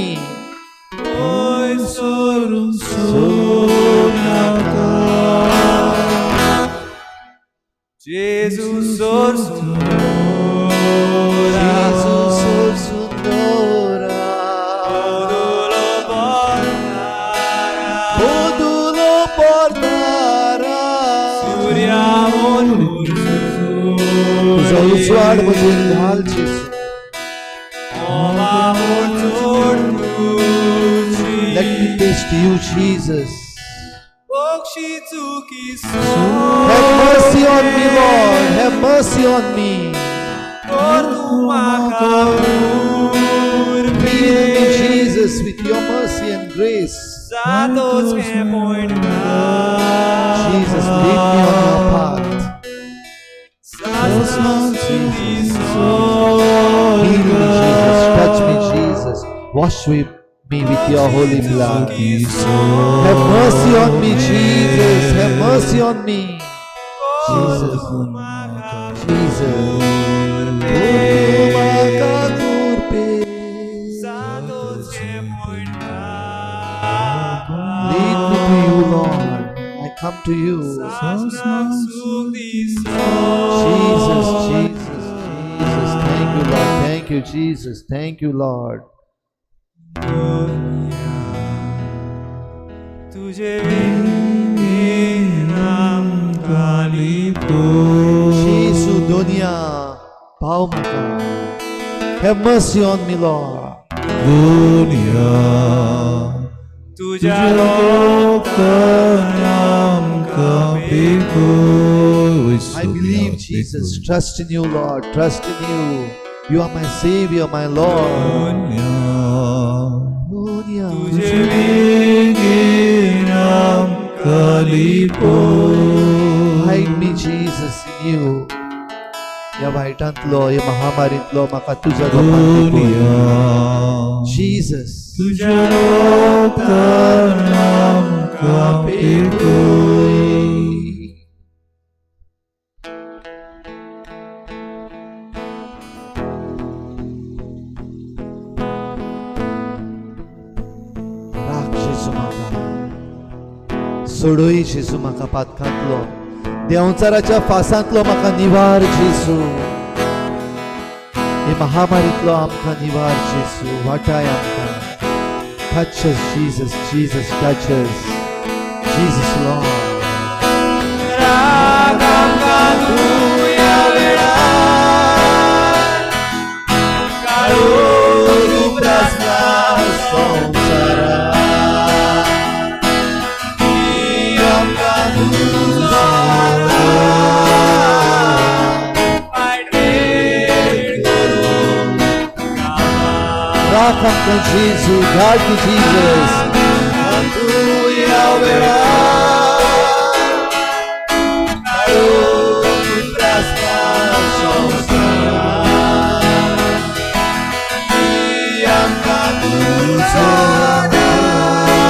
पयस व्हरूंक सोदनाका. Jesus sorsundora. Jesus sorsundora. Modulo portara. Modulo portara. Suriamon. तुजो उजवाड म्हजेर घाल जेजू. Let me taste you, Jesus. Have mercy on me, Lord. Have mercy on me. Heal me, Jesus, with your mercy and grace. Jesus, lead me on your path. Jesus, heal me, Jesus. Touch me, Jesus. Wash me with your holy blood. Have mercy on me, Jesus. Have mercy on me. Jesus. Jesus. Lead me to you, Lord. I come to you. Jesus, Jesus, Jesus. Thank you, Lord. Thank you, Jesus. Thank you, Lord. तुझे Jesu Dunya, पाव म्हाका. Have mercy on me, Lord. दुनिया तुझ्या रोगतान आमकां पेखोय. I believe, Jesus. Trust in you, Lord. Trust in you. You are my Savior, my Lord. Dunya. तुझे बेगीन आमकां लिपोय. Hide me, Jesus, in you. ह्या वायटांतलो, ह्या महामारींतलो म्हाका तुज्या गोपांत लिपोय. दुनिया Jesus. तुझ्या रोगतान आमकां पेखोय. राख जेजू म्हाका, सोडय जेजू म्हाका पातकांतलो, देंवचाराच्या फासांतलो म्हाका निवार जेजू. हे महामारींतलो आमकां निवार जेजू. वाटाय आमकां. Touch us, Jesus. Jesus, touch us. Jesus, Lord. राख आमकां तूं ह्या वेळार, काळोख उप्रासला संवसारार. दी आमकां तुजो आदार, वायट करूंक राख आमकां जेजू. Guard me, Jesus. तूं ह्या वेळार, काळोख उप्रासला संवसारार. दी आमकां तुजो आदार,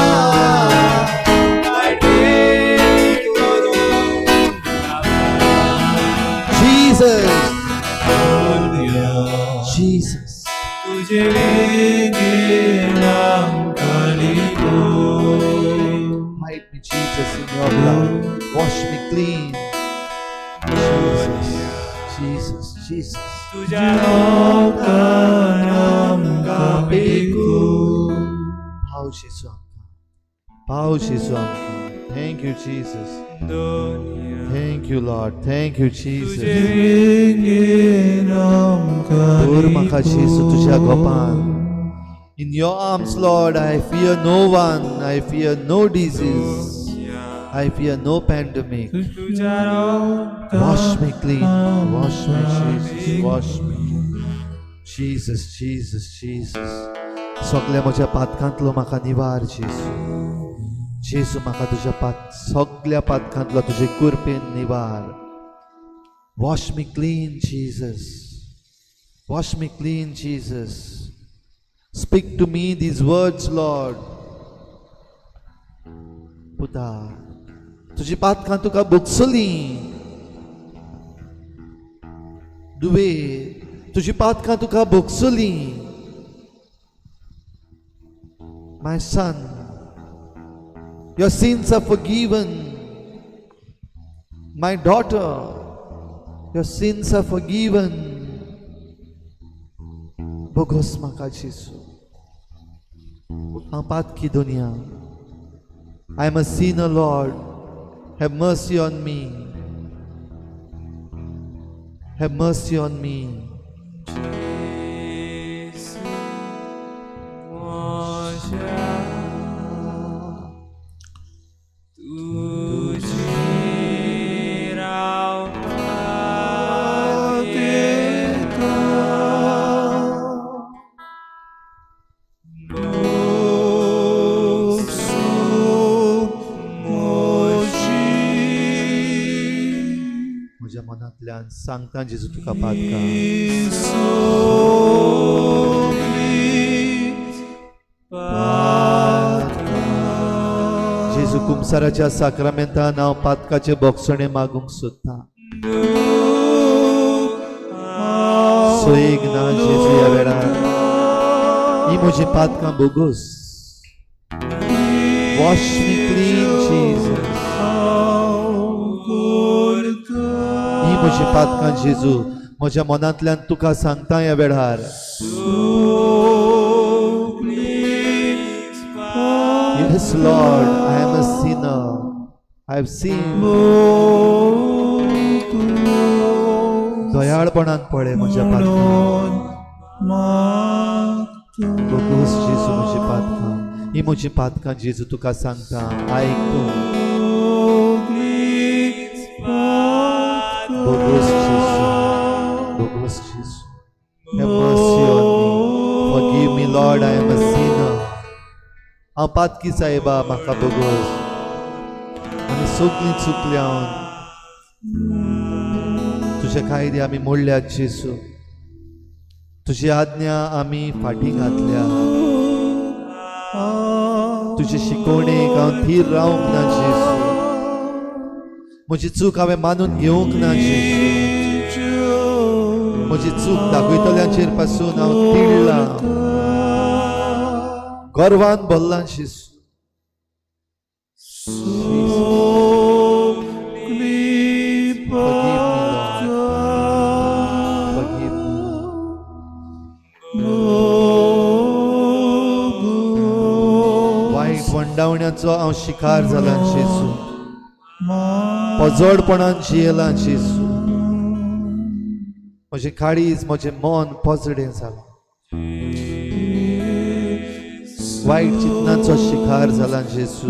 वायट करूंक Jesus. Jesus. तुझे बेगीन आमकां लिपोय. Hide me, Jesus, in your blood. Wash me clean. Jesus, Jesus, Jesus. तुझ्या रोगतान आमकां पेखोय. पाव जेजू आमकां, पाव जेजू आमकां. Thank you, Jesus. Thank you, Lord. Thank you, Jesus. तुझे बेगीन आमकां दवर म्हाका जेजू तुज्या गोपान. In your arms, Lord, I fear no one. I fear no disease. I fear no pandemic. Wash me clean. Wash me, Jesus. Wash me. Jesus, Jesus, Jesus. सगळ्या म्हज्या पातकांतलो म्हाका निवार जेजू. जेजू म्हाका तुज्या पात सगळ्या पातकांतलो तुजे कृपेन निवार. Wash me clean, Jesus. Wash me clean, Jesus. Speak to me these words, Lord. पुता, तुजी पातकां तुका भोगसली. दुवे, तुजी पातकां तुका भोगसली. My son, your sins are forgiven. My daughter, your sins are forgiven. बोगोस म्हाका जेजू. हांव पातकी दुनिया. I am a sinner, Lord. Have mercy on me. Have mercy on me. म्हज्या मनांतल्यान सांगता जेजू तुका पातकां. जेजू, कुमसाराच्या साक्रामेंतान हांव पातकाचे बोगसणे मागूंक सोदता. सोयेक ना जेजू ह्या वेळार. ही म्हजी पातकां बोगोस. Wash me clean, Jesus. ही म्हजी पातकां जेजू म्हज्या मनांतल्यान तुका सांगता ह्या वेळार. Yes, Lord, I am a sinner. I have sinned. दयाळपणान पळय म्हज्या पातकां. बोगोस जेजू म्हजी पातकां. ही म्हजी पातकां जेजू तुका सांगता, आयक तूं. बोगोस जेजू, बोगोस जेजू. Have mercy on me. Forgive me, Lord, I am a sinner. हांव पातकी साहेबा, म्हाका बोगोस. आमी सगळीं चुकल्या. तुजे कायदे आमी मोडल्यात जेजू. तुजी आज्ञा आमी फाटीं घातल्या. तुजे शिकवणेक हांव थीर रावंक ना जेजू. म्हजी चूक हांवें मानून घेवंक ना जेजू. म्हजी चूक दाखयतल्यांचेर पासून हांव तिडलां, गर्वान भरलां जेजू. Forgive me, Lord. Forgive me. वायट वंडावण्याचो हांव शिकार जाला जेजू. पजोडपणान जियेलां जेजू. म्हजें काळीज, म्हजें मन पजडें जालां. वायट चिंतनाचो शिकार जाला जेजू.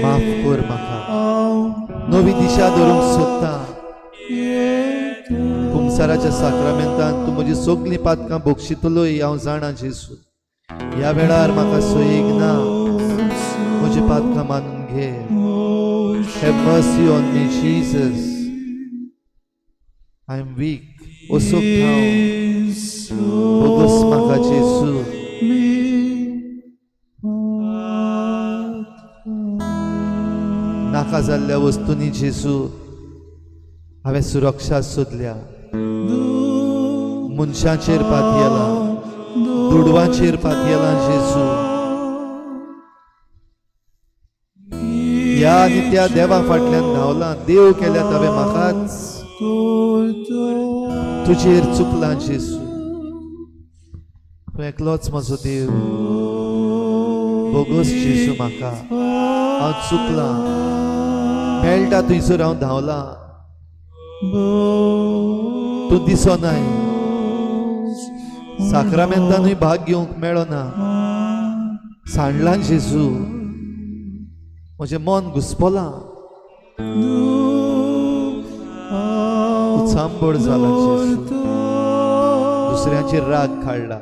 माफ कर म्हाका. नवी दिशा धरूंक सोदता. कुमसाराच्या साक्रामेंतान तूं म्हजी सगळीं पातकां बक्षितलोय हांव जाणा जेजू. ह्या वेळार म्हाका सोयीक ना. म्हजी पातकां मानून घे. Have mercy on me, Jesus. I am weak. असोक्त हांव. बोगस म्हाका जेजू. नाका जाल्ल्या वस्तूंनी जेजू हांवें सुरक्षा सोदल्या. मनशांचेर पातयेलां, दुडवांचेर पातयेलां जेजू. ह्या आनी त्या देवा फाटल्यान धांवलां. देव केल्यात हांवें म्हाकाच. तुजेर चुकलां जेजू. तूं एकलोच म्हजो देव. बोगोस जेजू म्हाका. हांव चुकलां. मेळटा थंयसर हांव धांवलां. तूं दिसनाय. साक्रामेंतानूय भाग घेवंक मेळना. सांडलां जेजू, म्हजें मन घुसपलां, उचांबळ जाला जेजू. दुसऱ्यांचेर राग काडला,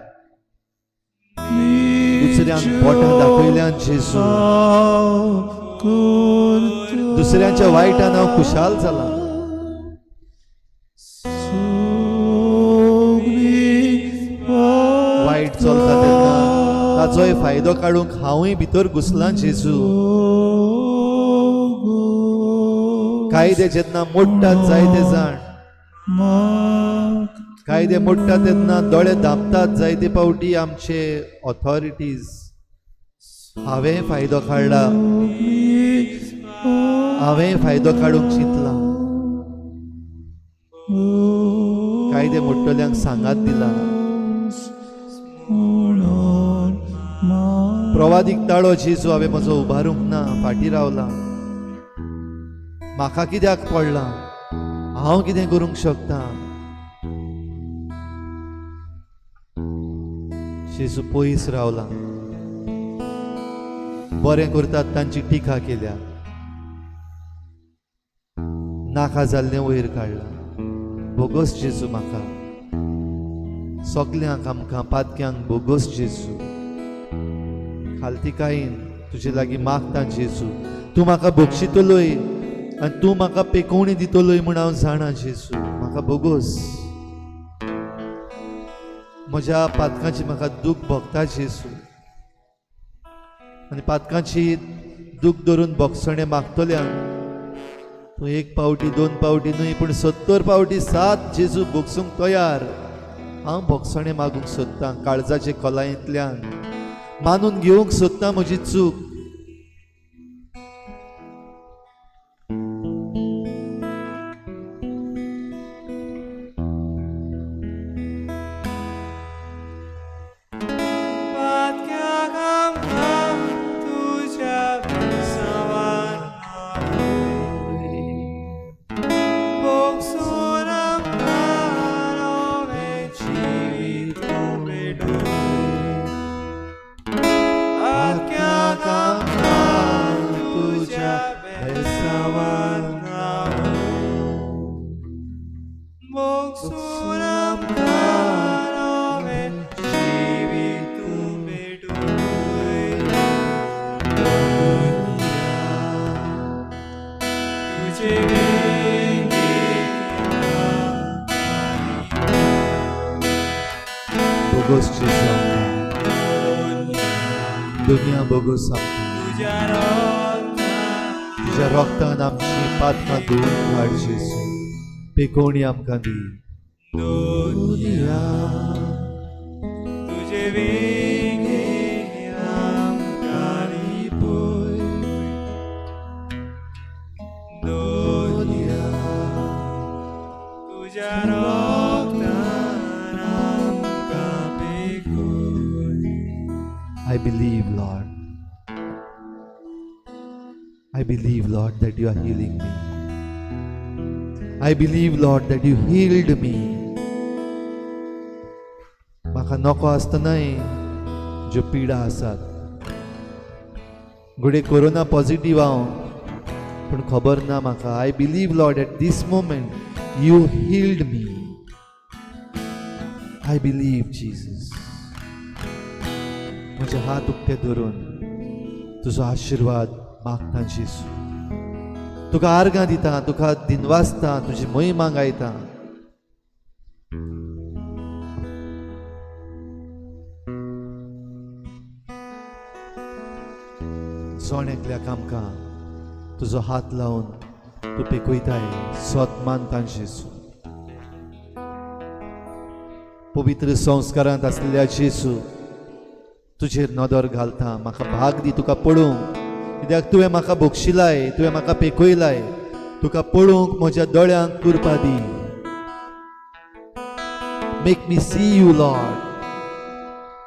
दुसऱ्यांक बोटां दाखयल्यान जेजू, दुसऱ्यांच्या वायटान हांव खुशाल जाला. वायट चलता तेन्ना ताचोय फायदो काडूंक हांवूय भितर घुसलां जेजू. कायदे जेन्ना मोडटात जायते जाण, कायदे मोडटात तेन्ना दोळे धांपतात जायते पावटी आमचे ऑथॉरिटीज. हांवें फायदो काडला, हांवें फायदो काडूंक चिंतला, कायदे मोडटल्यांक सांगात दिला. प्रवादीक ताळो जेजू हांवें म्हजो उबारूंक ना, फाटीं रावला. म्हाका कित्याक पडला, हांव कितें करूंक शकता? जेजू पयस रावला. बरें करतात तांची टिका केल्या, नाका जाल्लें वयर काडलां. बोगोस जेजू म्हाका, सगल्यांक आमकां पातक्यांक बोगोस जेजू. खालतिकायेन तुजे लागीं मागता जेजू, तूं म्हाका बक्षितलोय आनी तूं म्हाका पेकोवणी दितलोय म्हूण हांव जाणा जेजू. म्हाका बोगोस, म्हज्या पातकांची म्हाका दूख भोगता जेजू, आनी पातकांची दूख धरून भोगसणें मागतल्यांक तूं एक पावटी दोन पावटी न्हय पूण 70 पावटी 7 जेजू भोगसूंक तयार. हांव भोगसणें मागूंक सोदतां, काळजाचे खोलायेंतल्यान मानून घेवंक सोदतां म्हजी चूक. बोगोस जेजू आमकां, दुनिया बोगोस आमकां. तुज्या रोगतान आमची पातकां धुवन काड जेजू, पेकोवणी आमकां दी. दुनिया तुजे वेंगेन आमकां लिपय, दुनिया तुज्या रोगतान आमकां पेकोय. I believe, Lord. I believe, Lord, that you are healing me. I believe, Lord, that you healed me. म्हाका नको आसतनाय ज्यो पिडा आसात, घडये कोरोना पॉझिटीव हांव पूण खबर ना म्हाका. I believe, Lord, at this moment you healed me. I believe, Jesus. म्हजे हात उक्ते धरून तुजो आशिर्वाद मागता जेजू. तुका आर्गां दिता, तुका दिनवासता, तुजी महिमा गायता. जण एकल्याक आमकां तुजो हात लावन तूं पेकयताय, सत मानता जेजू. पवित्र संस्कारांत आसलेल्या जेजू, तुजेर नदर घालता. म्हाका भाग दी तुका पळोवंक, कित्याक तुवें म्हाका बक्षिलाय, तुवें म्हाका पेकयलाय. तुका पळोवंक म्हज्या दोळ्यांक कृपा दी. Make me see you, Lord.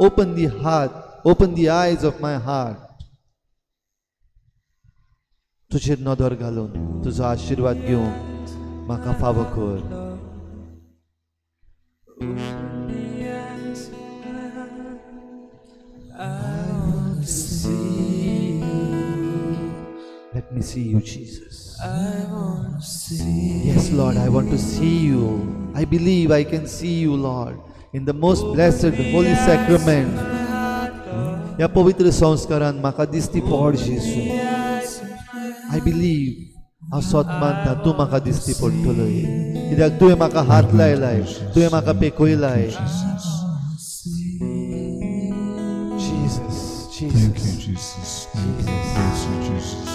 Open the heart, open the eyes of my heart. तुजेर नदर घालून तुजो आशिर्वाद घेवंक म्हाका फावो कर. Open the eyes see you, Jesus. Yes, Lord, I want to see you. I believe I can see you, Lord, in the most blessed Holy Sacrament. ह्या पवित्र संस्कारान म्हाका दिश्टी पड जेजू. I believe, हांव सोत मानता तूं म्हाका दिश्टी पडटलोय, कित्याक तुवें म्हाका हात लायलाय, तुवें म्हाका पेखयलाय. Jesus, Thank you, Jesus. Jesus. Thank you. Praise you, Jesus.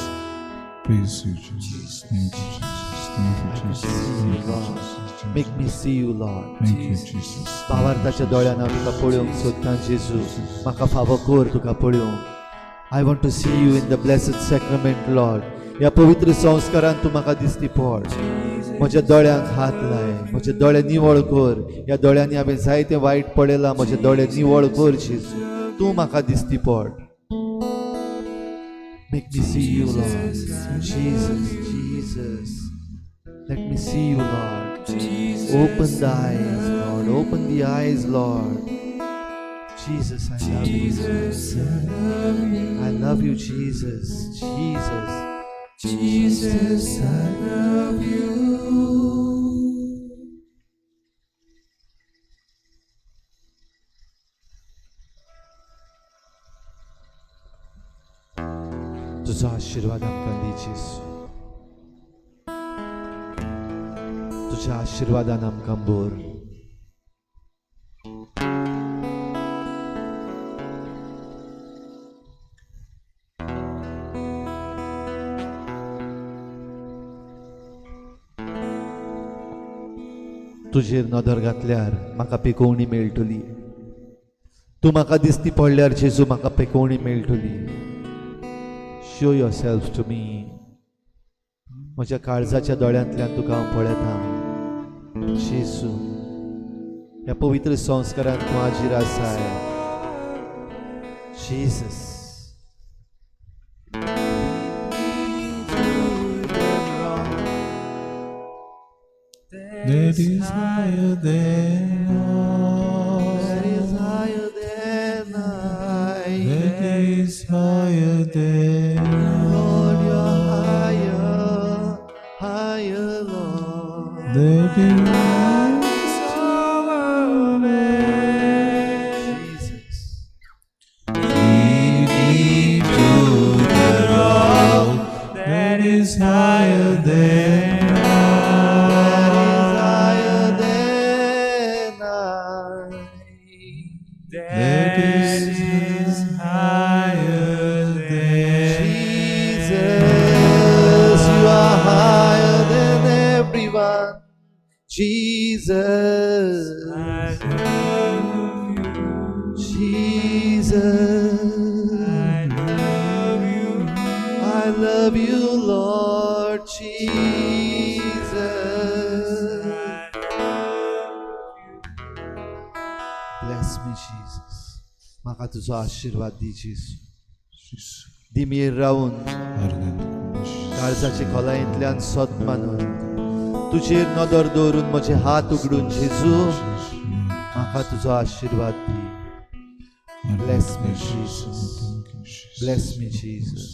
Praise you, Jesus. Thank you, Jesus. Thank you, Jesus. See you, Thank you, Lord. Jesus. Make me see you, Lord. Thank you, Jesus. भावार्थाच्या दोळ्यान हांव तुका पळोवंक सोदतां जेजू. म्हाका फावो कर तुका पळोवंक. I want to see you in the blessed sacrament, Lord. ह्या पवित्र संस्कारान तूं म्हाका दिश्टी पड. म्हज्या दोळ्यांक हात लाय, म्हजे दोळे निवळ कर. ह्या दोळ्यांनी हांवें जायतें वायट पळयलां. म्हजे दोळे निवळ कर जेजू, तूं म्हाका दिश्टी पड. Make me see you, Lord. Jesus, Jesus. Let me see you, Lord. Open the eyes, Lord. Open the eyes, Lord. Jesus, I love you. I love you, Jesus. Jesus. Jesus, I love you. तुझो आशीर्वाद आमकां दी जेजू. तुझ्या आशीर्वादान आमकां भर. तुजेर नदर घातल्यार म्हाका पेकोवणी मेळटली. तूं म्हाका दिश्टी पडल्यार जेजू म्हाका पेकोवणी मेळटली. Show yourself to me. म्हज्या काळजाच्या दोळ्यांतल्यान तुका हांव पळयतां जेजू. ह्या पवित्र संस्कारान तूं हाजीर आसाय Jesus. That is higher than I. That is higher than I. That is higher than I. Lord, you're higher, higher, Lord. That is over me. Jesus. Lead me to the rock that is higher than That is I. higher than I. That is higher than Jesus, you are higher than everyone. Jesus, I love you. Jesus, I love you. I love you, Lord Jesus. Bless me, Jesus. म्हाका तुजो आशीर्वाद दी जेजू. दिमीर रावून, काळजाचे खोलायेंतल्यान सोत मानून, तुजेर नदर दवरून, म्हजे हात उगडून जेजू म्हाका तुजो आशीर्वाद दी. Bless me, Jesus. Bless me, Jesus.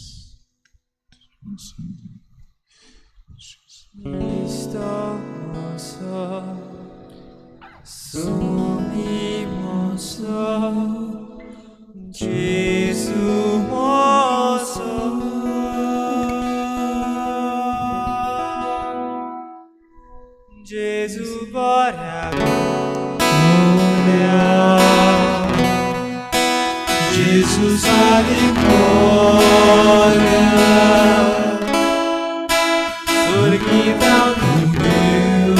Cristo mozo, sumimoso, Gesù mozo. Gesù bora Jesus alicora Sorgita meu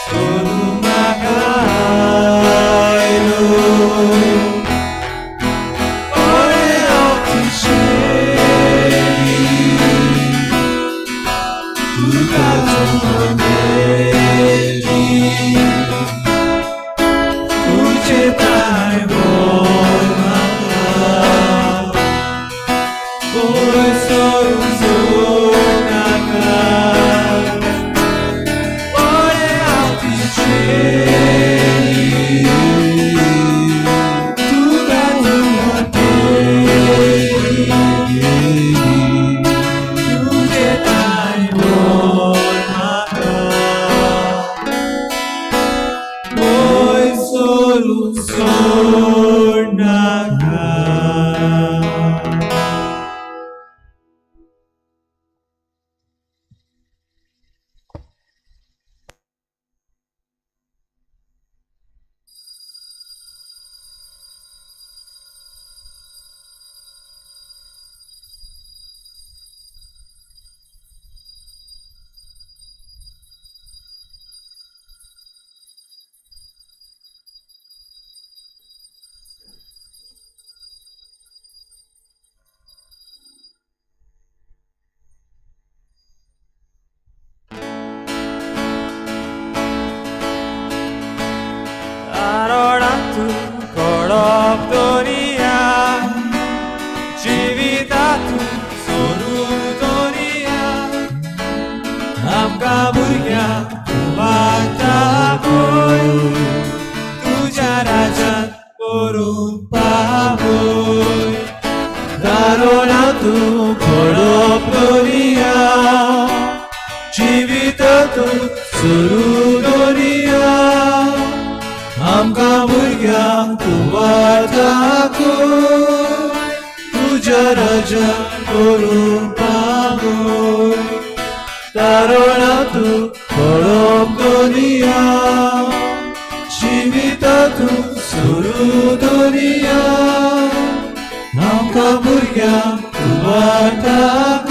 Solo magairo Ore alti Tuka tumameli Tuche tai करून सोडनाका. आमकां भुरग्यांक तूं वाटाकूय तुज्या राज्यांत करून पावय. तारोणा तूं खडप दर्या जिविता तूं सुरू दर्या आमकां भुरग्यांक तूं वाटाकूय.